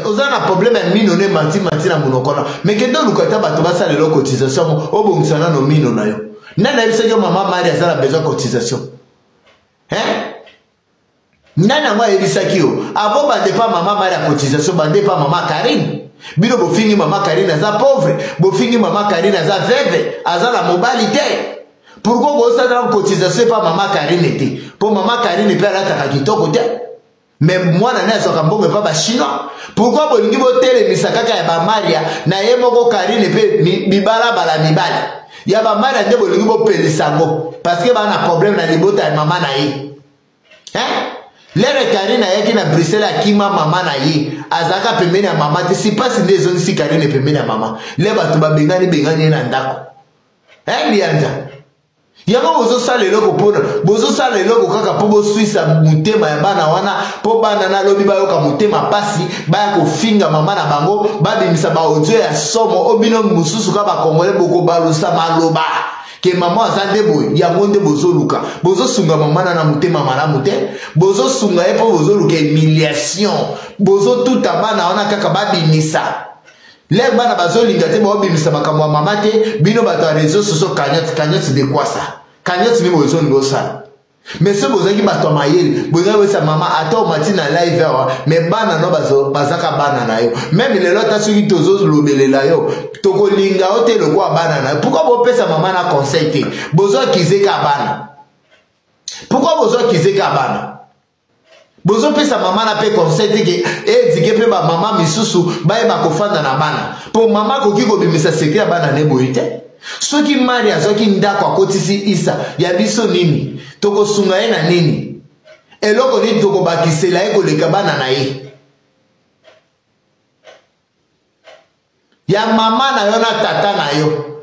Oza na problème ya mino ne mati mati na monoko na me kende oluka ata bato basalela yo cotisation yango obongisa nano mino na yo. Nani ayebisaki yo mama Mari aza na besoin cotisation? Hein? Nani yango ayebisaki yo avant bande pa mama Mari ya cotisation, bande pa mama Karine? Bino bofingi mama Karine aza pauvre, bofingi mama Karine aza veuve, aza na mobali te. Pourquoi bosala cotisation epa mama Karine te? Po mama Karine mpe alataka kitoko te. Mais mwana naye azwaka mbongo epa ba chinois. Pourquoi bolingi botelemisa kaka ya ba Maria na ye moko Karine mpe bibalabala mibali ya ba Maria nde bolingi bopelisa yango parce que bana problème na libota ya mama na ye, hein? Lere Karine ayaki na Bruxelles, akima mama na ye, azalaka pembeni ya mama te. Sipasi nde ezongisi Karine pembeni ya mama. Le bato babengani bengani ye na ndako, hein? Lianza yango bozosala eloko mpona bozosala eloko kaka mpo boswisa motema ya bana wana, mpo bana nalobi bayoka motema mpasi, baya kofinga mama na bango, babimisa baaudio ya somo. O bino mosusu kaka bakongole bokobalusa maloba ke mama aza nde boye. Yango nde bozoluka, bozosunga mama na motema malamu te, bozosunga ye mpo bozoluka humiliation. Bozotuta bana wana kaka babimisa lere bana bazolinga te, baobimisa makambo ya mama te. Bino bato ya réseau sociaux, cagnotte, cagnotte de quoi ça? Cagnotte nini bozolinga osala? Mais soki bozalaki bato ya mayele, bozalaki koyebisa mama ata omati na live awa, mais bana no bazaka bana na yo. Meme lelo ata soki tozolobelela yo, tokolinga yo te lokola bana na yo. Pourquoi bopesa mama na conseil te? Bozoakize ka bana. Pourquoi bozoakize ka bana? Bozopesa mama na mpe conseil te ke edike mpe bamama misusu bayeba kofanda na bana, mpo mama akoki kobimisa sekre ya bana ne boye te. Soki Mari azwaki ndako akotisi Isa ya biso nini, tokosunga ye na nini? Eloko nini tokobakisela ye koleka bana na ye? Ya mama na yo na tata na yo,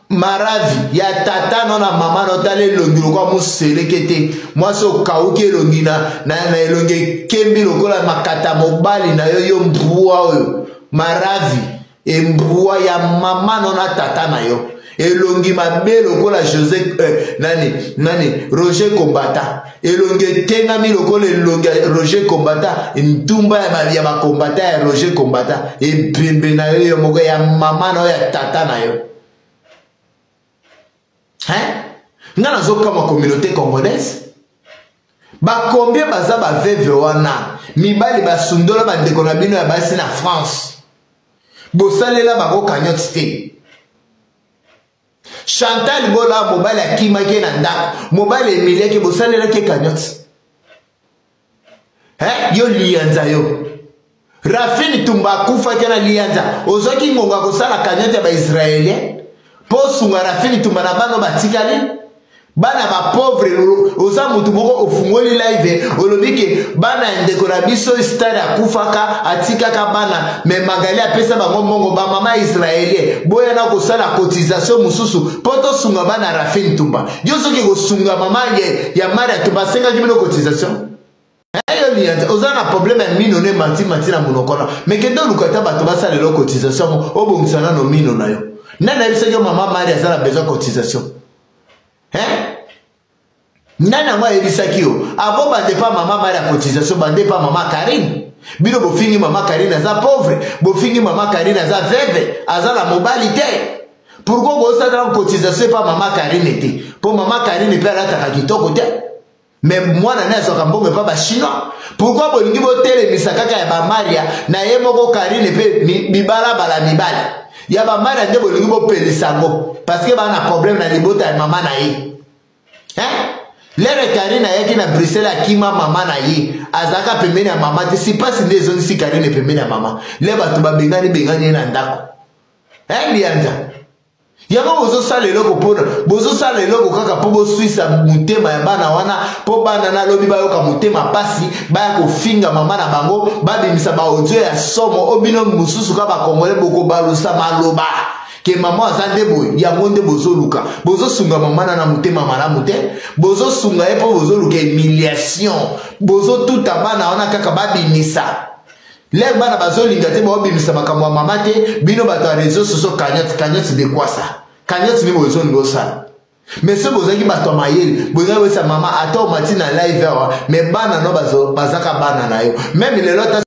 maravi ya tata no na mama no. Tala elongi lokola moseleke te, mwasi okauki elongi na elongi ekembi lokola makata mobali na yo. Yo mbwa oyo, maravi embwa ya mama no na tata na yo, elongi mabe lokola Jose nani nani Roger Kombata, elongi etengami lokola elongi ya Roger Kombata, ntumba ya bakombata ya Roger Kombata. Ebembe na yo, yo moko, ya mama na yo, ya tata na yo, hein? Nga nazokama communauté congolaise, bakombie baza baveve wana, mibali basundola bandeko na bino ya basi na France, bosalela bango cagnotte te. Chantal Bola, mobali akimaki ye na ndako, mobali emiliaki, bosalelaki ye cagnotte? Hein? Yo lianza, yo Rafine Tumba akufaki na lianza, ozwaki ngonga kosala cagnotte ya baisraélien mpo osunga Rafine Tumba na bana batikali, bana bapauvre? Oza motu moko ofungoli live, olobi ke bana ya ndeko na biso star akufaka atikaka bana, me Magali apesa bango mbongo. Bamama israélien, boya na kosala cotisation mosusu mpo tosunga bana Rafine Tumba. Yo soki kosunga mama ya Maria Tumba, asengaki bino cotisation? Yo lianza, oza na problème ya mino ne mati mati na monoko na me kende oluka ata bato basalela yo cotisation yango obongisa nano mino na yo. Nani ayebisaki yo mama Mari aza na besoin cotisation? Hein? Nani yango ayebisaki yo avant bande pa mama Mari ya cotisation, bande pa mama Karine? Bino bofingi mama Karine aza pauvre, bofingi mama Karine aza veuve, aza na mobali te. Pourquoi bosala cotisation epa mama Karine te? Mpo mama Karine mpe alataka kitoko te, mais mwana naye azwaka mbongo epa bachinois. Pourquoi bolingi botelemisa kaka ya bamaria na ye moko Karine mpe bibalabala mibali ya bamaria nde bolingi bopelisa yango parce que bana problème na libota ya mama na ye, hein? Lere Karine ayaki na Bruxelles, akima mama na ye, azalaka pembeni ya mama te. Sipasi nde ezongisi Karine pembeni ya mama. Le bato babengani bengani ye na ndako, hein? Lianza yango bozosala eloko mpona bozosala eloko kaka mpo boswisa motema ya bana wana, mpo bana nalobi bayoka motema mpasi, baya kofinga mama na bango, babimisa baaudio ya somo. O bino mosusu kaka bakongole bokobalusa maloba ke mama aza nde boye. Yango nde bozoluka, bozosunga mama na motema malamu te, bozosunga ye mpo bozoluka humiliation. Bozotuta bana wana kaka babimisa lere bana bazolinga te, baobimisa makambo ya mama te. Bino bato ya réseau sociaux, cagnotte, cagnotte de quoi ça? Cagnotte nini bozolinga osala? Mais soki bozalaki bato ya mayele, bozalaki koyebisa mama ata omati na live awa, mais bana no bazaka bana na yo. Meme lelo ata